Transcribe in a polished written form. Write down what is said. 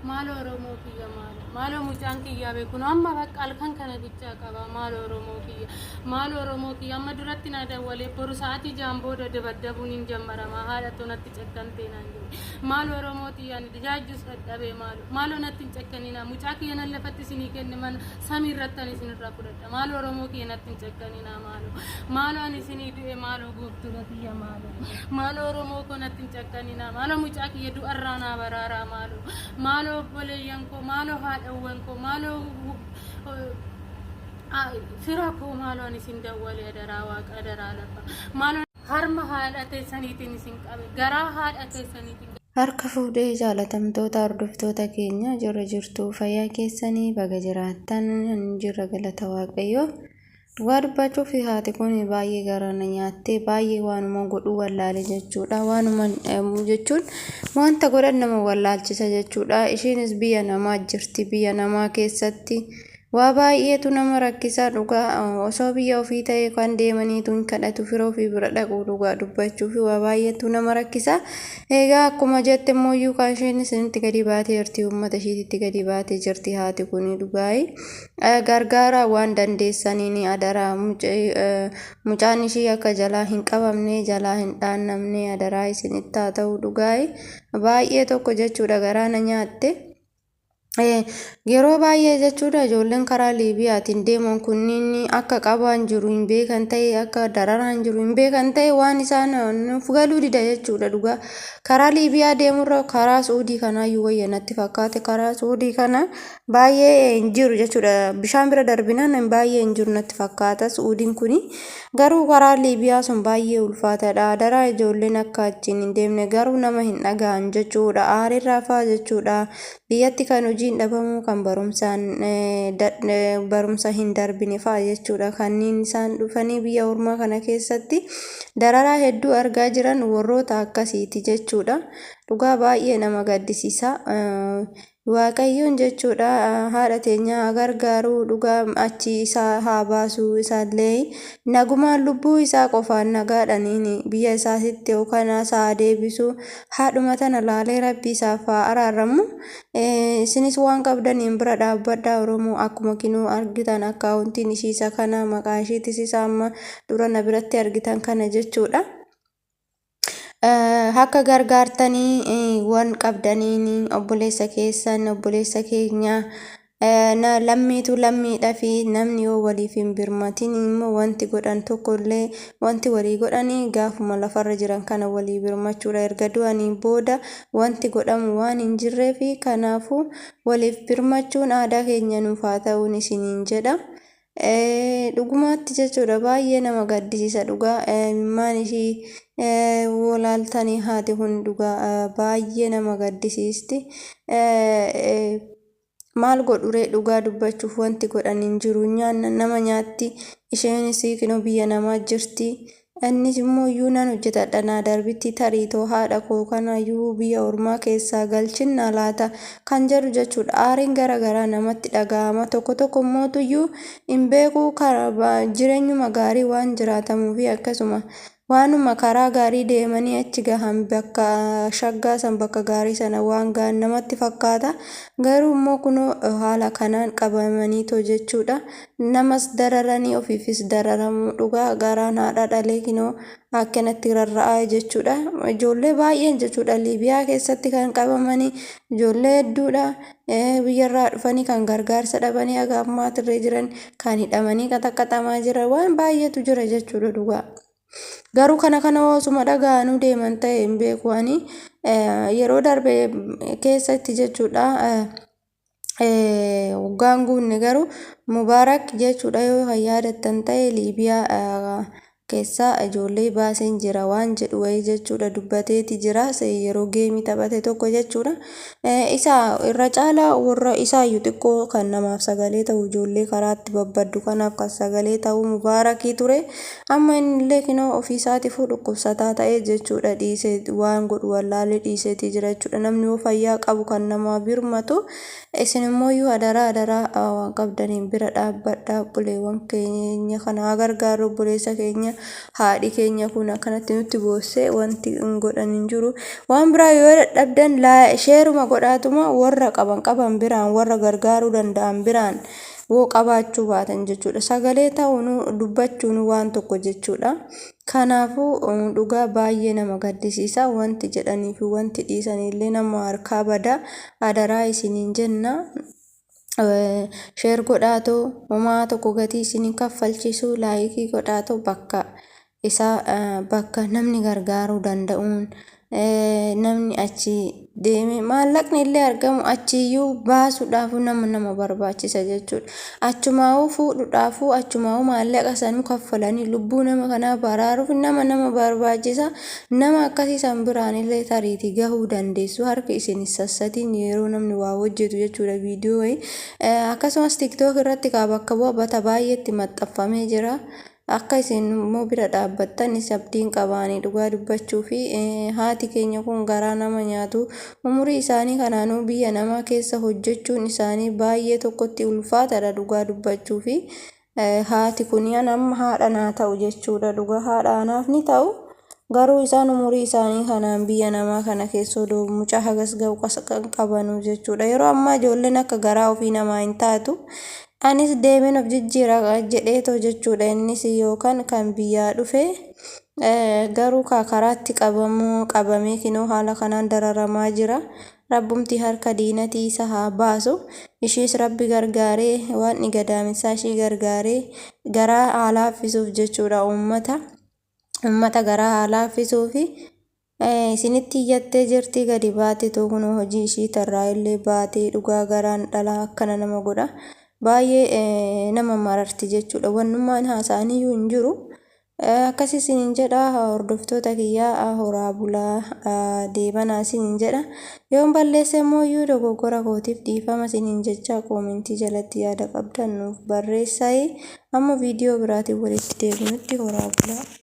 Maaloo Oromoo kiyya, maaloo, maaloo, mucaan kiyyaa beeku amma bakka halkan kana bichaa qaba. Maaloo Oromoo kiyya, maaloo Oromoo kiyya, amma duratti na dawwalee boru sa'aatii 6 booda dabaddabuun hin jammarama, haadha too natti cakkantee naan jedhe. Maaloo Oromoo tiyya, ani jaajjus dadhabee, maaloo, maaloo, natti hin cakkaninaa. Mucaa kiyya nan lafatti isinii kenne, mana samii irratti ani isinirraa fudhadha. Maaloo Oromoo kiyya, natti hin cakkaninaa, maaloo, maaloo, ani isinii du'e, maaloo gooftoota tiyya, maaloo, maaloo Oromoo koo, natti hin cakkaninaa, maaloo, mucaa kiyya du'arraa naa baraaraa, maaloo, maaloo obboleeyyan koo, maaloo haadhawwan koo, maaloo fira koo, maaloo ani isin dawwalee, adaraa waaqa, adaraa lafa, maaloo harma haadha teessaniitiin isin qabe, garaa haadha teessaniitiin. Harka fuudhee jaalatamtoota hordoftoota keenya, jirra jirtu? Fayyaa keessanii? Baga jiraattan. Jirra, galata Waaqayyoo. Dhugaa dubbachuuf haati kun baay'ee gara na nyaattee, baay'ee waanuma godhuu wallaale jechuudha. Waanuma jechuun wanta godhan nama wallaalchisa jechuudha. Isheenis biyya namaa jirti. Biyya namaa keessatti waa baay'eetu nama rakkisa dhugaa. Osoo biyya ofii ta'e kan deemaniitu hin kadhatu, fira ofii bira dhaqu, dhugaa dubbachuuf waa baay'eetu nama rakkisa. Egaa akkuma jette immoo kan isheen isinitti gadi baatee jirti, uummata ishiititti gadi baatee jirti haati kun dhugaayi. Gargaara waan dandeessaniin adaraa, mucaan ishii akka jalaa hin qabamne, jalaa hin dhaannamne, adaraa isinitti haa ta'u dhugaayi. Baay'ee tokko jechuudha garaa na nyaatte. Yeroo baay'ee jechuudha ijoolleen karaa Liibiyaatiin deeman kunniin akka qabaan jiru hin beekan ta'e, akka dararaan jiru hin beekan ta'e, waan isaan nuuf galuu dida jechuudha dhugaa. Karaa Liibiyaa deemurra karaa Suudii kanaayyuu wayya natti fakkaate. Karaa Suudii kana baay'ee hin jiru jechuudha. Bishaan bira darbinaan baay'ee hin jiru natti fakkaata Suudiin kuni. Garuu karaa Liibiyaa sun baay'ee ulfaataadha. Adaraa ijoolleen akka achiin hin deemne, garuu nama hin dhaga'an jechuudha. Aarirraa fa'aa jechuudha. Biyyatti kan hojiin dhabamuu, kan barumsaan barumsa hin darbine fa'a jechuudha. Kanneen isaan dhufanii biyya ormaa kana keessatti dararaa hedduu argaa jiran warroota akkasiiti jechuudha. Dhugaa baay'ee nama gaddisiisa. Waaqayyoon jechuudha haadha teenya haa gargaaru dhugaa, achi isaa haa baasu, isaallee nagumaan lubbuu isaa qofaan nagaadhaniin biyya isaatitti yookaan isaa haa deebisu. Haadhuma tana laalee rabbi isaaf haa araaramu. Isinis waan qabdaniin bira dhaabbadhaa Oromoo. Akkuma kinoo argitan akkaawuntiin ishii isa kana, maqaa ishiitis isa amma dura na biratti argitan kana jechuudha. Akka gargaartanii waan qabdaniin obboleessa keessan, obboleessa keenya, lammiitu lammiidha fi namni yoo waliif hin birmatin immoo wanti godhan tokko illee, wanti walii godhanii gaafuma lafarra jiran kana walii birmachuudha. Erga du'anii booda wanti godhamu waan hin jirreef, kanaafuu waliif birmachuun aadaa keenya nuuf haa ta'uun isiniin jedha. Dhugumaatti jechuudha baay'ee nama gaddisiisa dhugaa. Imimmaan ishii wolaaltanii, haati kun dhugaa baay'ee nama gaddisiisti. Maal godhuree? Dhugaa dubbachuuf wanti godhan hin jiru. Nyaanna nama nyaatti. Isheenis kinoo biyya namaa jirti. Innis immoo iyyuu nan hojjetadha naa darbitti, tariitoo haadha koo kanaayyuu biyya ormaa keessaa galchinna laata kan jedhu jechuudha. Aariin gara garaa namatti dhaga'ama. Tokko tokko immootuyyuu hin beeku, jireenyuma gaarii waan jiraatamuufi akkasuma waanuma karaa gaarii deemanii achi gahan, bakka shaggaa san, bakka gaarii sana waan gahan namatti fakkaata. Garuu immoo kunoo haala kanaan qabamaniitoo jechuudha. Namas dararanii ofiifis dararamuu dhugaa. Garaan haadha dhalee kinoo akkanatti rarra'aa jechuudha. Ijoollee baay'een jechuudha Liibiyaa keessatti kan qabamanii ijoollee hedduudha. Biyyarraa dhufanii kan gargaarsa dhabanii haga ammaatirree jiran, kan hidhamanii qaxaqaxamaa jiran, waan baay'eetu jira jechuudha dhugaa. Garuu kana kana osuma dhaga'anuu deeman ta'e hin beeku ani. Yeroo darbe keessatti jechuudha, waggaan guunne garuu, Mubaarak jechuudha yoo kan yaadattan ta'e, Liibiyaa keessaa ijoollee baaseen jira waan jedhu wayii jechuudha dubbateeti jira yeroo geemii taphate tokko jechuudha. Isa irra caalaa warra isaayyuu xiqqoo kan namaaf sagalee ta'u, ijoollee karaatti babbaddu kanaaf kan sagalee ta'u Mubaarakii ture. Amma innillee kinoo ofii isaatiifuu dhukkubsataa ta'ee jechuudha, dhiisee, waan godhu wallaalee dhiiseetii jira jechuudha. Namni yoo fayyaa qabu kan namaa birmatu. Isin immoo iyyuu adaraa, adaraa, waan qabdaniin bira dhaabbadhaa. Obboleewwan keenya kana haa gargaaru, obboleessa keenya. Haadhi keenya kun akkanatti nutti boossee wanti hin godhan hin jiru. Waan biraa yoo dadhabdan sheeruma godhaatuma warra qaban qaban biraan warra gargaaruu danda'an biraan woo qabaachuu baatan jechuudha. Sagalee ta'uun dubbachuun waan tokko jechuudha. Kanaafuu dhugaa baay'ee nama gaddisiisa. Wanti jedhanii fi wanti dhiisanillee nama harkaa bada. Adaraa isiniin jenna. Share godhaatoo homaa tokko gatii isin kaffalchiisu like godhaatoo bakka isaa bakka namni gargaaruu danda'uun namni achi deeme maallaqni illee argamu achiyyuu baasuudhaaf nama nama barbaachisa jechuudha. Achumaa'uu fuudhuudhaafuu achumaa'uu maallaqa sanuu kaffalanii lubbuu nama kanaa baraaruuf nama nama barbaachisa. Nama akkasii san biraan illee tariitii gahuu dandeessu harki isin sassatiin yeroo namni waa hojjetu jechuudha viidiyoo wayii. Akkasumas TikTok irratti kaa bakka bu'a bata baay'eetti maxxanfamee jira. Akka isin immoo bira dhaabbattanis abdiin qabaanii dhugaa dubbachuu fi haati keenya kun garaa nama nyaatu. Umurii isaanii kanaanuu biyya namaa keessa hojjechuun isaanii baay'ee tokkotti ulfaataadha dhugaa dubbachuu fi haati kun amma haadha naa ta'u jechuudha dhugaa haadha anaaf ni ta'u. Garuu isaan umurii isaanii kanaan biyya namaa kana keessa odoo mucaa hagas ga'u qabanu jechuudha. Yeroo ammaa ijoolleen akka garaa ofii namaa hin taatu. Anis deemeen of jijjiira jedheetoo jechuudha. Innis yookaan kan biyyaa dhufe garuu karaatti qabamuu qabamee kinoo haala kanaan dararamaa jira. Rabbumti harka diinatii isa haa baasu. Ishiis Rabbi gargaaree waan gadaamessaa ishii gargaaree garaa haa laaffisuuf jechuudha uummata. Uummata garaa haa laaffisuufi. Isinitti iyyattee jirti gadi baatetu kun hojii ishii tarraa illee baatee dhugaa garaan dhalaa akkana nama godha. Baay'ee nama mararti jechuudha. Wannummaan haasa'aniyyuu hin jiru. Akkas isiniin jedha hordoftoota kiyyaa horaa bulaa deebanaa isiniin jedha. Yoon balleesse immoo iyyuu dogoggora kootiif dhiifama isiniin jecha koomentii jalatti yaada qabdan nuuf barreessaa. Amma viidiyoo biraatiin walitti deebinutti horaa bulaa.